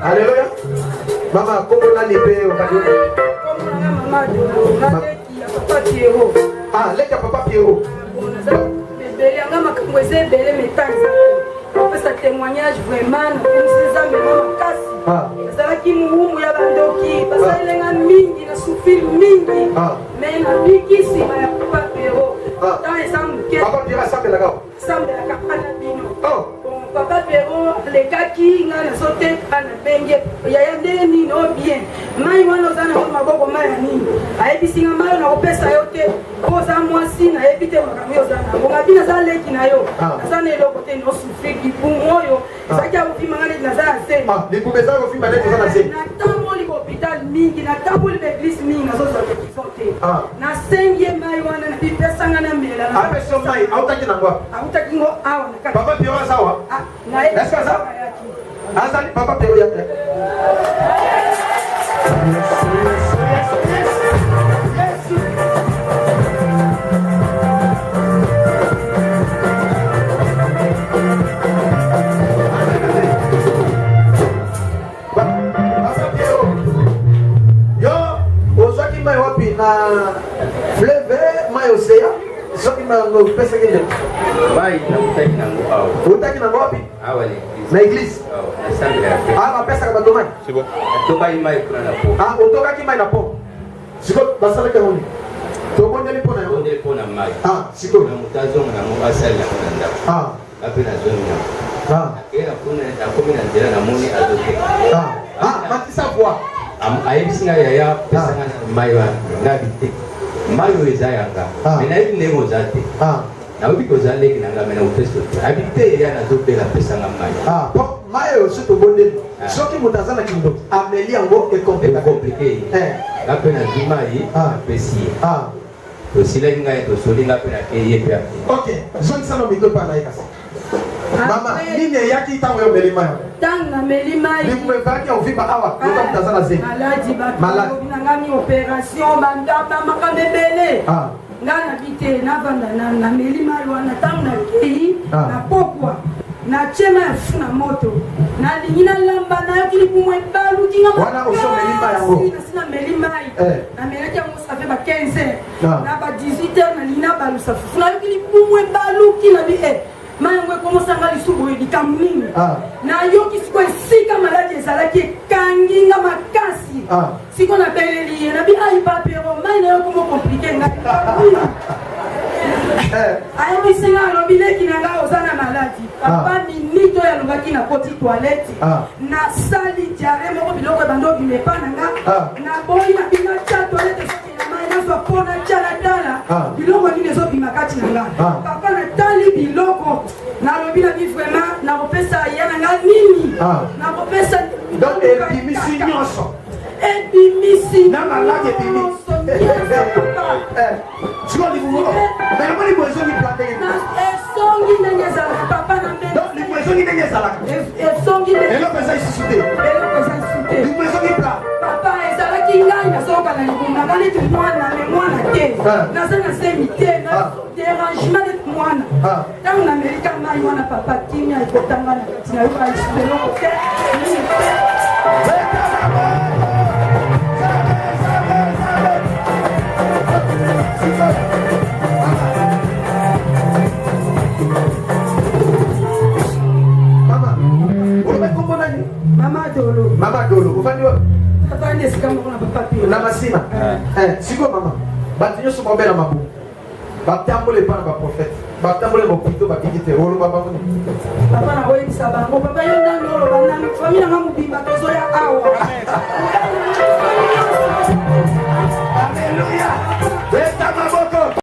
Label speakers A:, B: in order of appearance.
A: Alléluia. Mama, kombo nani mpe okati?
B: Kombo na mama Dolo, na leki ya papa Pierrot.
A: Ah, leki ya papa Pierrot.
B: Ebele yanga makambo eza ebele metanza. Kopesa témoignage vraiment nakomisi Nzambe na makasi.
A: Ah.
B: Nazalaki muwumbu ya bandoki, basalelenga mingi na souffrir mingi.
A: Ah.
B: Mais nabiki nsima ya papa Pierrot.
A: Ah.
B: Temps eza moke.
A: Papa Pierrot asambelaka.
B: Sambelaka ana bino.
A: Oh.
B: Bon, papa Pero alekaki ngai nazoteka nabengi yaya ndenge nini o bien mai wana oza nango maboko mai ya nini ayebisi nga mai oyo nakopesa yo te mpo oza mwasi nayebi te makambo oyo oza nango ngabi naza leki na yo
A: Ah.
B: naza na eloko te nosufri libumu oyo ezalaki ya kofima nga neti naza na zemi
A: Ah, libumu eza kofimba neti oza na zemi.
B: natamboli bahôpital mingi natamboli baeglise mingi nazozwa guérison te
A: Ah.
B: nasengi ye mai wana nabipesanga namela
A: Apesi yo mai, autaki nango wapi?
B: awutaki ngo awa na kati
A: Papa Pierrot aza awa?
B: Ah, na ye
A: Est-ce que aza?
B: ayaki.
A: Azali Papa Pierrot ya. Papa Pierrot, yo ozwaki mai wapi na fleuve mai océan soki mai yango opesaki ndeko
C: Mai nakutaki nango awa.
A: outaki nango wapi
C: Awa na église.
A: na église
C: Awa, nasambelaka te.
A: ah bapesaka bato mai
C: Natobaki mai kuna na po.
A: ah otokaki mai na po sikoyo basalaki yango nini tobondeli mpo na yango
C: Tobondeli mpo na mai.
A: ah sikoyo
C: Na moto azonga nango asalela yango na ndako.
A: ah
C: Nga mpe nazongi nango.
A: ah
C: Nakei na kuna, nakomi na nzela namoni azoteka.
A: ah ah matisa voi
C: Ayebisi ngai yaya pesa ngai na mai wana. Ngai bi te. Mai oyo eza ya nga.
A: Ah.
C: Mais nayebi ndenge oza te.
A: ah
C: Nayebi koza leki na nga mais nakopesa yo te. Ayebi te yaya nazobela pesa nga mai.
A: ah po mai oyo soki tobondeli
C: Ah.
A: soki moto aza na kindoki ameli yango ekomplike
C: Ekomplike ye.
A: Eh.
C: Nga mpe nazwi mai
A: Ah.
C: napesi ye.
A: ah
C: Tosilaki ngai tosoli nga mpe nakei ye mpe akei.
A: ok zongisa no micro epai na ye kasi mama
B: Après,
A: nini eyaki ntango yo omeli mai yango
B: ntango nameli mai
A: libumu ezalaki ya ovimba awa yoka moto aza na zemi
B: maladi
A: Maladi.
B: bato na ngai mi opération bandaba makambo ebele
A: Ah.
B: ngai nabi te navanda nameli mai wana ntango nakei
A: Ah.
B: na pokwa natie mai ya fufu na moto nalingi nalamba nayoki libumu ebaluki nga
A: Wana osi omeli mai yango?
B: makasi, nasi nameli mai
A: Eh.
B: namelaki yango safe ba 15 heures
A: Ah.
B: na ba 18 heures nalingi nabalusa fufu nayoki libumu ebaluki nabi e mai yango ekomosanga lisu boye likambo nini
A: Ah.
B: nayoki sikoyo esika maladi ezalaki ekangi nga makasi
A: Ah.
B: sikoyo nabeleli ye nabi ai papero mai na yo komo komplike ngai
A: Eh.
B: ayebisi nga alobi leki na ngai oza na maladi papa
A: Ah.
B: minute oyo alobaki nakoti toilette
A: Ah.
B: nasali diare moko biloko ebandi obima epa na nga
A: Ah.
B: naboyi na bino tia toilette ezokenda mai nazwa mpo natya natala
A: Ah.
B: biloko nini ezobima kati na nga
A: Ah.
B: papa natali biloko nalobi na bi vraiment nakopesa ya na nga nini
A: Ah.
B: nakopesa
A: donc ebimisi nyonso
B: ebimisi
A: na maladi ebimi
B: nyonso, nyonso, papa.
A: Eh, sikoyo libumu mais namoni boye ezongi pla ndenge nini?
B: Esongi ndenge ezalaka papa na mbele
A: donc libumu ezongi ndenge ezalaka
B: esongi ndenge
A: eloko eza lisusu te
B: eloko eza lisusu te
A: libumu ezongi pla
B: papa ezalaki ngai nazoyoka na libumu na ngai neti mwana me mwana te
A: Ah.
B: naza na zemi te na
A: Ah.
B: dérangement neti mwana
A: Ah.
B: ntango namelika mai wana papa kimia ekotanga na kati nayoka lisusu eloko te nini te
A: mama olobi kombo nani
B: mama dolo
A: mama dolo ofandi wapi
B: avandi esika moko na papa pio
A: na masina Eh, sikoyo mama bato nyonso baobela mabumu batambola epai na baprofete batambola bopito babiki te oloba bango nini
B: papa nakoyebisa bango papa yo nani oloba nani fami nanga mobimba tozoya awa